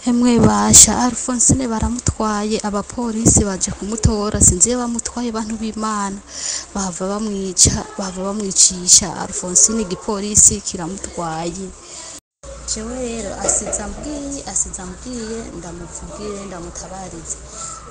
Hemwe basha Alphonsine baramutwaye, abapolisi baje kumutora, sinzi iyo bamutwaye bantu b'Imana, bahava bamwica, bahava bamwicisha Alphonsine, igipolisi kiramutwaye. Jewe rero asize ambwiye ndamuvugire, ndamutabarize.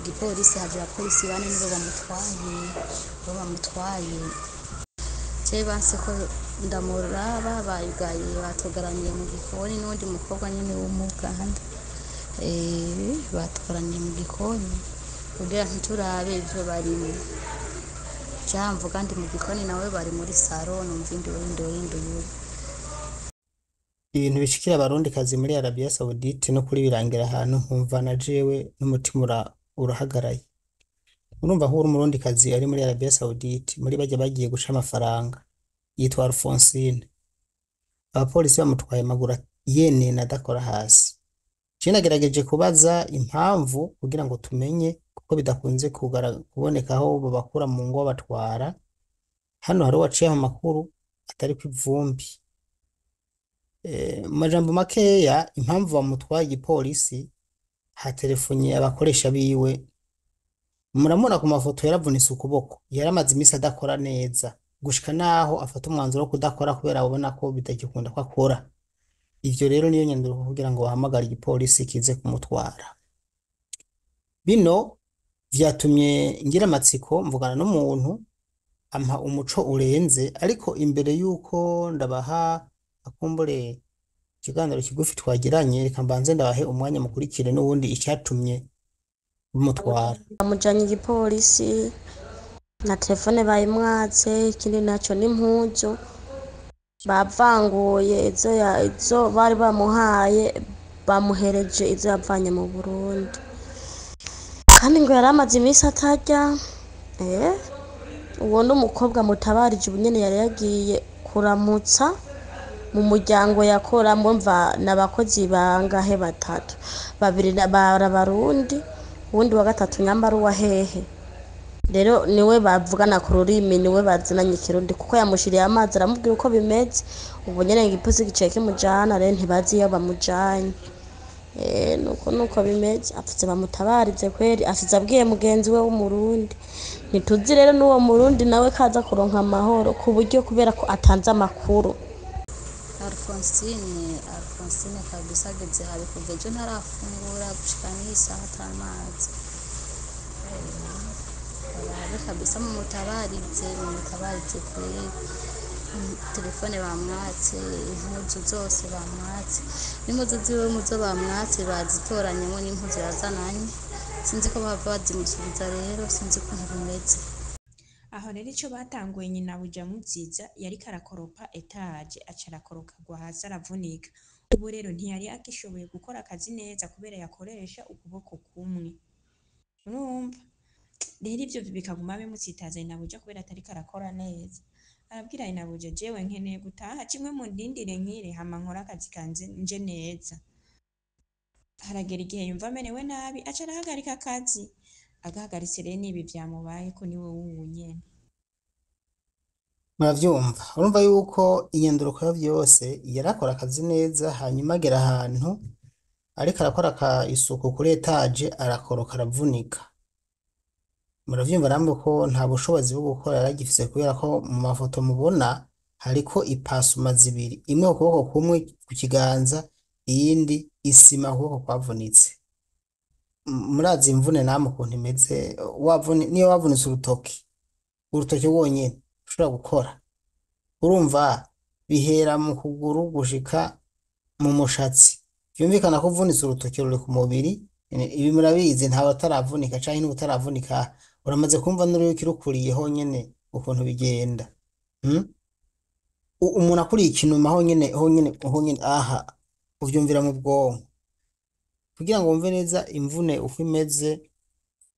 Igipolisi haje abapolisi bane, nibo bamutwaye, nibo bamutwaye. Jewe banse ko ndamuraba, bayugaye, batugaraniye mu gikoni n'uwundi mukobwa nyene w'umuganda. Batugaraniye mu gikoni kugira ntiturabe ivyo barimwo. Ja mvuga ndi mu gikoni, nawe bari muri salon, numva induru, induru, induru. Ibintu bishikira Abarundikazi muri Arabia Saoudite no kuri birangira ahantu nkumva na jewe n'umutima urahagaraye. Urumva ko uri Umurundikazi ari muri Arabia Saoudite, muri barya bagiye guca amafaranga, yitwa Alphonsine. Abapolisi bamutwaye amaguru yenene adakora hasi. Je nagerageje kubaza impamvu kugira ngo tumenye, kuko bidakunze kuboneka aho babakura mu ngo babatwara. Hano hari uwaciye amakuru atariko ivumbi. Mu majambo makeya, impamvu bamutwaye igipolisi, hatelefonye abakoresha biwe. Muramubona ku mafoto yaravunitse ukuboko, yaramaze imisi adakora neza, gushika naho afata umwanzuro wo kudakora kubera abona ko bitagikunda ko akora. Ivyo rero niyo nyanduruko kugira ngo bahamagare igipolisi kize kumutwara. Bino vyatumye ngira amatsiko, mvugana n'umuntu ampa umuco urenze. Ariko imbere yuko ndabaha akumbure ikiganiro kigufi twagiranye, reka mbanze ndabahe umwanya mukurikire n'ubundi icatumye bamutwara. Bamujanye igipolisi na telefone bayimwatse. Ikindi naco n'impuzu bavanguye, izo bari bamuhaye bamuhereje izo yavanye mu Burundi. Kandi ngo yari amaze iminsi atarya. Uwo n'umukobwa mutabarije ubu nyene yari yagiye kuramutsa mu muryango yakoramwo. Mva n'abakozi bangahe? Batatu, babiri bari Abarundi, uwundi wa gatatu nyambara uwa hehe. Rero niwe bavugana ku rurimi, niwe bazinanye Ikirundi, kuko yamushiriye amazi, aramubwira uko bimeze. Ubu nyene igipolisi giciye kimujana, rero ntibazi iyo bamujanye. Nuko bimeze. Apfutse bamutabarize kweri, asize abwiye mugenzi we w'Umurundi. Ntituzi rero n'uwo Murundi nawe kaza kuronka amahoro ku buryo, kubera ko atanze amakuru. Alphonsine, Alphonsine kabisa ageze habi. Kuva ejo ntarafungura, gushika n'iyi saha atamazi. Barabe kabisa, mumutabarize, mumutabarize kweri. Telefone bamwatse, impuzu zose bamwatse, n'impuzu ziwe muzo bamwatse bazitoranyemo, n'impuzu yazananye sinzi ko bava bazimusubiza. Rero sinzi ukuntu bimeze. Aho rero ico batanguye, nyina buja muziza yariko arakoropa étage, aca arakoroka agwa hasi aravunika. Ubu rero ntiyari agishoboye gukora akazi neza kubera yakoresha ukuboko kumwe. Urumva rero ivyo bikaguma bimutsitaza nyina kubera atariko arakora neza. Arabwira nyina: "Jewe nkeneye gutaha, kimwe mundindire nkire, hama nkore akazi kanje nje neza." Haragera igihe yumva amerewe nabi, aca arahagarika akazi. Agahagaritse rero nibi vyamubayeko, niwe wubu nyene. Muravyumva, urumva yuko inyanduruko ya vyose, yarakora akazi neza, hanyuma agera ahantu ariko arakora ka isuku kuri étage, arakoroka aravunika. Muravyumva namwe ko nta bushobozi bwo gukora yaragifise, kubera ko mu mafoto mubona hariko ipasuma zibiri, imwe ku kuboko kumwe ku kiganza, iyindi isima ku kuboko kwavunitse. Murazi imvune namwe ukuntu imeze, niyo wavunitse urutoki, urutoki wonyene ushobora gukora. Urumva bihera mu kuguru gushika mu mushatsi. Vyumvikana ko uvunitse urutoki ruri ku mubiri. Ibi murabizi, ntawe ataravunika canke n'utaravunika uramaze kumva n'uruyuki rukuriye honyene ukuntu bigenda, Umuntu akuriye ikinuma honyene, honyene, honyene aha uvyumvira mu bwonko. Kugira ngo wumve neza imvune uko imeze,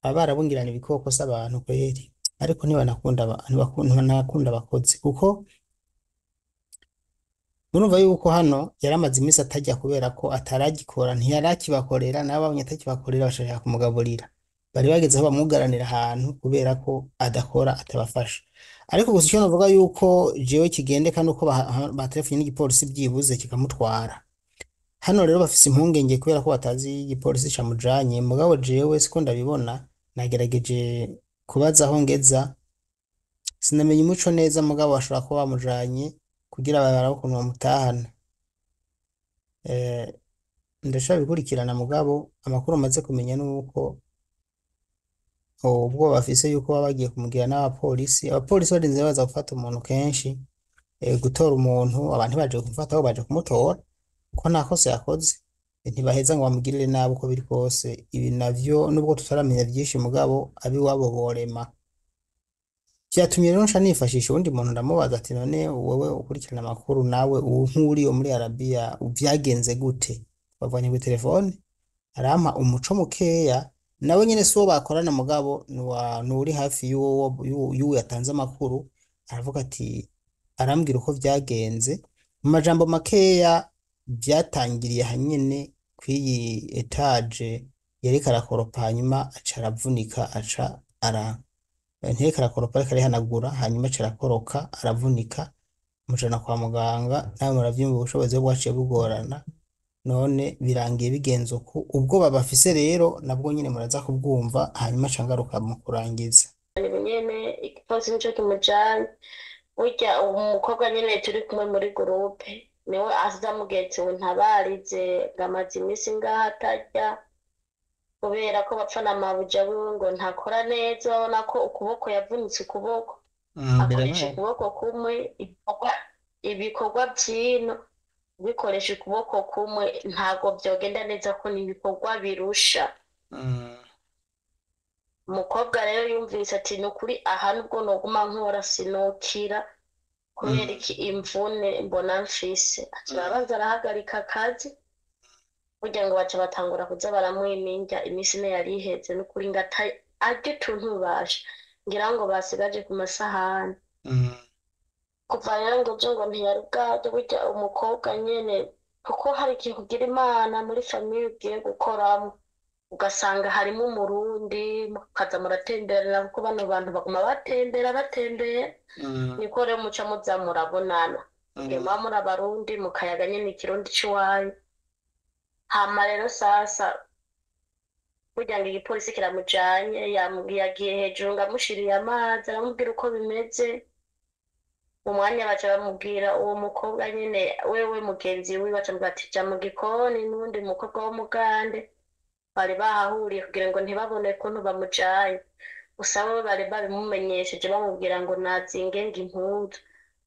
baba barabungirana ibikoko si abantu kweri, ariko ntibanakunda ntibanakunda abakozi, kuko murumva yuko hano yaramaze iminsi atarya kubera ko ataragikora, ntiyarakibakorera. Nabo babonye atakibakorera bashaka kumugaburira. Bari bageze aho bamwugaranira ahantu kubera ko adakora, atabafasha. Ariko gusa icyo navuga yuko jewe kigendeka nuko batelefone n'igipolisi byibuze kikamutwara. Hano rero bafise impungenge kubera ko batazi igipolisi camujanye, mugabo jewe siko ndabibona, nagerageje kubaza aho ngeza, sinamenya umuco neza, mugabo bashobora kuba bamujanye kugira barabe ukuntu bamutahana. Eh, ndashabikurikirana mugabo amakuru maze kumenya nuko ubwoba bafise yuko baba bagiye kumugira n'abapolisi. Abapolisi barinze baza gufata umuntu kenshi, gutora umuntu, abantu baje kumufata aho baje kumutora kuko nta kosa yakoze. Ntibaheza ngo bamugirire nabi uko biri kose. Ibi navyo nubwo tutaramenya vyinshi mugabo abiwabo borema. Vyatumye rero nca nifashisha uwundi muntu ndamubaza ati none wewe ukurikirana amakuru nawe ubu nk'uriyo muri Arabiya vyagenze gute? Bavanye kuri telefone arampa umuco mukeya, nawe nyene si uwo bakorana mugabo nuwuri hafi y'uwo yatanze amakuru, aravuga ati arambwira uko vyagenze mu majambo makeya. Vyatangiriye hanyene kw'iyi etaje yariko arakoropa, hanyuma aca aravunika, aca ara ntiyariko arakoropa ariko arihanagura, hanyuma aca arakoroka aravunika, amujana kwa muganga. Nawe muravyumva ubushobozi bwaciye bugorana, none birangiye bigenze uku. Ubwoba bafise rero nabwo nyene muraza kubwumva, hanyuma aca ngaruka mu kurangiza. Nyene igipolisi nico kimujanye. Burya umukobwa nyene turi kumwe muri gurupe niwe aza mugenzi we ntabarize ngo amaze iminsi ngaho atarya kubera ko bapfana amabuja wiwe ngo ntakora neza. Urabona ko ukuboko yavunitse ukuboko, akoresha ukuboko kumwe ibikorwa vy'ino bikoresha ukuboko kumwe ntabwo vyogenda neza ko ni ibikorwa birusha. Umukobwa rero yumvise ati ni ukuri aha nubwo noguma nkora sinokira kubera iki imvune mbona mfise, aca arabanza arahagarika akazi burya ngo baca batangura kuza baramwiminja iminsi ine yari iheze. N'ukuri ngo arya utuntu basha ngira ngo basigaje ku masahani. Kuva rero ngo ejo ngo ntiyari bwarye. Burya umukobwa nyene, kuko hari igihe kugira imana muri famiye ugiye gukoramo ugasanga harimo umurundi, mukaza muratemberera, kuko bano bantu baguma batembera batembera, niko rero muca muza murabonana igihe muba muri abarundi mukayaga nyene ikirundi c'iwanyu. Hama rero sasa burya ngo igipolisi kiramujanye, yamubwiye agiye hejuru ngo amushiriye amazi, aramubwira uko bimeze. Mu mwanya baca bamubwira uwo mukobwa nyene wewe mugenzi wiwe, baca bamubwira ati ja mu gikoni n'uwundi mukobwa w'umugande bari bahahuriye kugira ngo ntibabone ukuntu bamujanye. Gusa wewe bari babimumenyesheje bamubwira ngo nazinge ngo impuzu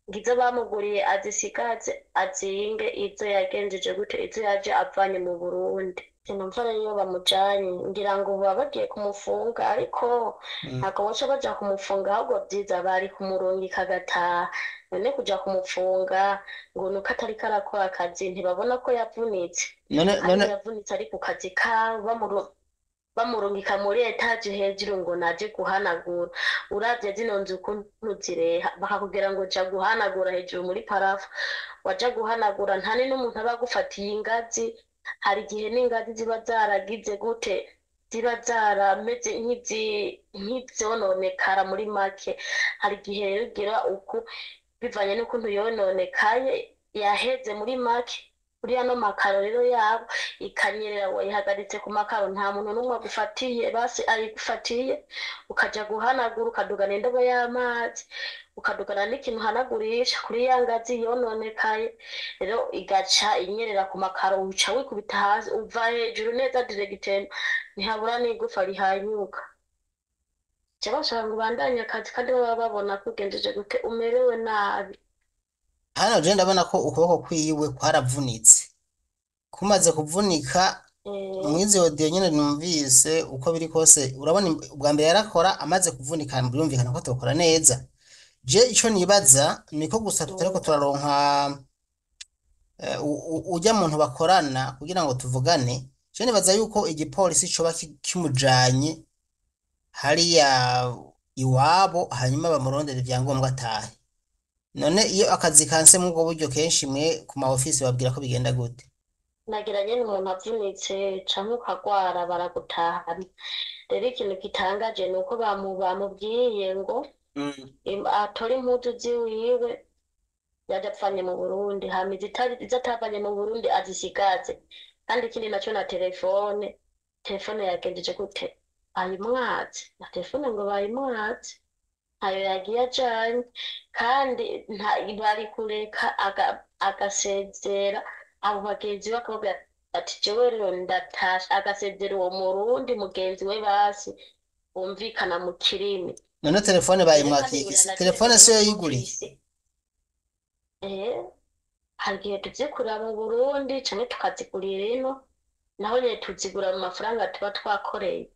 ngizo bamuguriye azisigaze, azinge izo yagenjeje gute, izo yaje avanye mu Burundi. Sinumva rero iyo bamujanye ngira ngo baba bagiye kumufunga, ariko ntabwo baca baja kumufunga, ahubwo vyiza bari kumurungika agataha. None kuja kumufunga ngo nuko atariko arakora akazi, ntibabona ko yavunitse? None Kandi none yavunitse ari ku kazi kawe, bamurungika muri etaje hejuru ngo naje guhanagura. Uravye zino nzu ukuntu zireha, bakakubwira ngo ja guhanagura hejuru muri parafu, waja guhanagura nta n'umuntu aba agufatiye ingazi. Hari igihe n'ingazi ziba zaragize gute, ziba zarameze nk'izononekara muri make. Hari igihe rero ugira uku bivanye n'ukuntu yononekaye yaheze muri make kuri ano makaro rero yabo ikanyerera, wayihagaritse ku makaro nta muntu n'umwe agufatiye, basi ayigufatiye ukaja guhanagura ukadugana indobo y'amazi ukadugana n'ikintu uhanagurisha kuri ya ngazi yononekaye, rero igaca inyerera ku makaro, uca wikubita hasi uva hejuru neza diregitema, ntihabura n'igufa rihanyuka. Ca bashaka ngo ubandanye akazi kandi baba babona ko ugenjeje gute umerewe nabi. Hano je ndabona ko ukuboko kwiwe kwaravunitse, kumaze kuvunika mwizi audio nyene numvise uko biri kose. Urabona ubwa mbere yarakora, amaze kuvunika birumvikana ko atokora neza. Je ico nibaza niko gusa tutariko turaronka urya muntu bakorana kugira ngo tuvugane. Je nibaza yuko igipolisi coba kimujanye hariya iwabo, hanyuma bamurondera ivyangombwa atahe. None iyo akazi kanse mw'ubwo buryo, kenshi mwe ku ma ofisi babwira ko bigenda gute? Nagira nyene umuntu avunitse canke ukagwara baragutahana. Rero ikintu gitangaje ni uko bamubwiye ngo atore impuzu ziwiwe. Yaje apfanye mu Burundi, hama izo atavanye mu Burundi azisigaze. Kandi ikindi naco na telefone yagenjeje gute? Bayimwatse na telefone, ngo bayimwatse ntayo yagiye ajanye. Kandi bari kureka agasezera abo bagenzi be, akababwira ati jewe rero ndatashe, agasezera uwo murundi mugenzi we, basi bumvikana mu kirimi. None telefone Rero kandi bayimwakiye buriya iki? na Telefone telefone siyo yiguriye? ofisi, hari igihe tuzigura mu Burundi canke tukazigurira ino, naho nyene tuzigura mu mafaranga tuba twakoreye.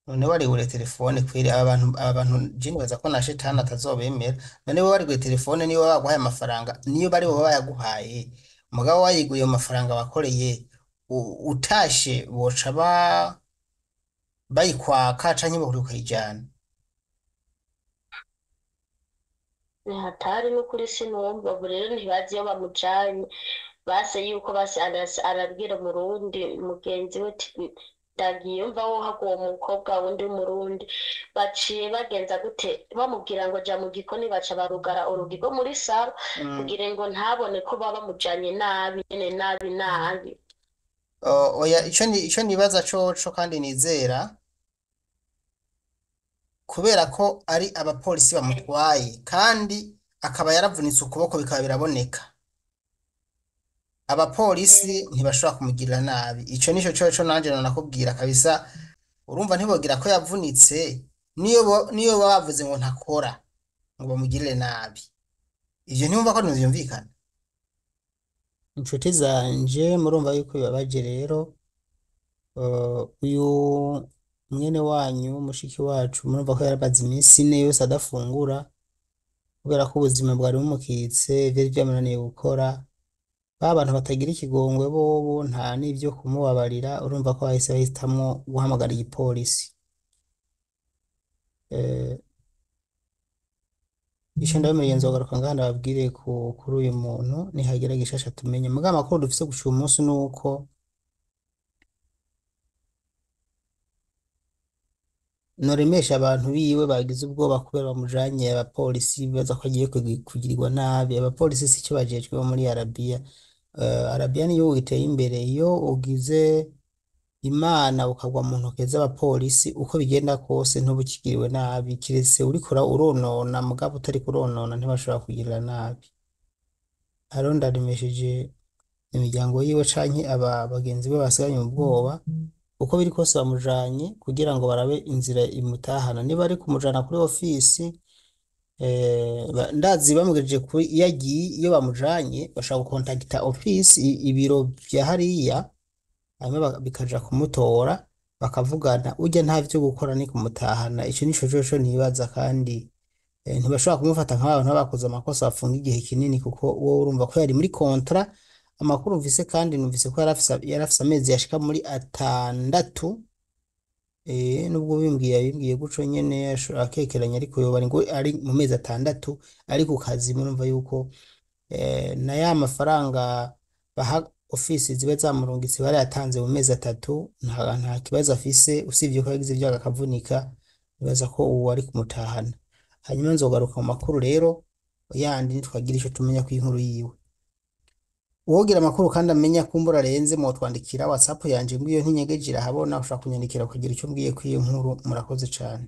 None wariguriye telefone kweri? Aba bantu je nibaza ko na shetani atazobemera. None wowe wariguriye telefone, niyo baguhaye amafaranga, niyo bari boba bayaguhaye, mugabo wayiguriye mu mafaranga wakoreye, utashe boca bayikwaka canke bokureka ukayijana? Ni hatari n'ukuri, sinumva. Ubu rero ntibazi iyo bamujanye, base yuko basi arabwira umurundi mugenzi we ati ndagiye, umva wohaga uwo mukobwa wundi w'umurundi. Baciye bagenza gute? Bamubwira ngo ja mu gikoni, baca barugara urugi rwo muri saro kugira ngo ntabone ko baba bamujanye nabi nyene, nabi nabi. Oya, ico nibaza coco kandi nizera, kubera ko ari abapolisi bamutwaye kandi akaba yaravunitse ukuboko bikaba biraboneka, abapolisi ntibashobora kumugirira nabi. Ico nico coco nanje nonakubwira kabisa. Urumva ntibogira ko yavunitse, niyo baba bavuze ngo ntakora ngo bamugirire nabi. Ivyo ntiwumva ko ntivyumvikana? Inshuti zanje, murumva yuko bibabaje rero. Uyu mwene wanyu, mushiki wacu, murumva ko yaramaze iminsi 4 yose adafungura kubera ko ubuzima bwari bumukitse, vyari vyamunaniye gukora. Ba bantu batagira ikigongwe bobo nta n'ivyo kumubabarira. Urumva ko bahise bahitamwo guhamagara igipolisi. Ico ndabamenye, nzogaruka ngaha ndababwire kuri uyu muntu nihagira gishasha tumenye. Mugabo amakuru dufise gushika uyu munsi nuko noremesha abantu biwe bagize ubwoba kubera bamujanye abapolisi, bibaza ko agiye kugirirwa nabi. Abapolisi sico bajejwe bo muri Arabiya. Arabiya ni igihugu giteye imbere. Iyo ugize Imana ukagwa mu ntoke z'abapolisi, uko bigenda kose ntuba ukigiriwe nabi, kiretse uriko uronona. Mugabo utariko uronona ntibashobora kugirira nabi. Hariho ndaremesheje imiryango yiwe canke aba bagenzi be basigaranye ubwoba. Uko biri kose bamujanye kugira ngo barabe inzira imutahana, niba ari kumujana kuri ofisi. Ndazi bamugejeje kuri iyo agiye, iyo bamujanye bashobora gukontakita ofisi, ibiro vya hariya, hanyuma bikaja kumutora bakavugana. Urya nta vyo gukora, ni kumutahana. Ico nico coco nibaza. Kandi ntibashobora kumufata nk'abantu baba bakoze amakosa bafunga igihe kinini, kuko wowe urumva ko yari muri contrat. Amakuru mvise kandi numvise ko yarafise amezi yashika muri 6. Nubwo bimbwiye guco nyene akekeranya, ariko yoba ari ngo ari mu mezi 6 ari ku kazi. Murumva yuko na ya mafaranga baha ofisi ziba zamurungitse barayatanze mu mezi 3. Nta kibazo afise usibye ko yagize ibyago akavunika. Nibaza ko ubu ari kumutahana. Hanyuma nzogaruka mu makuru rero yandi nitwagira ico tumenya ku inkuru yiwe. Uwogira amakuru kandi amenya kumbura arenze, mwotwandikira. WhatsApp yanje ngiyo, ntinyegeje, irahabona. Ushobora kunyandikira ukagira icyo mbwiye kw'iyo nkuru. Murakoze cane.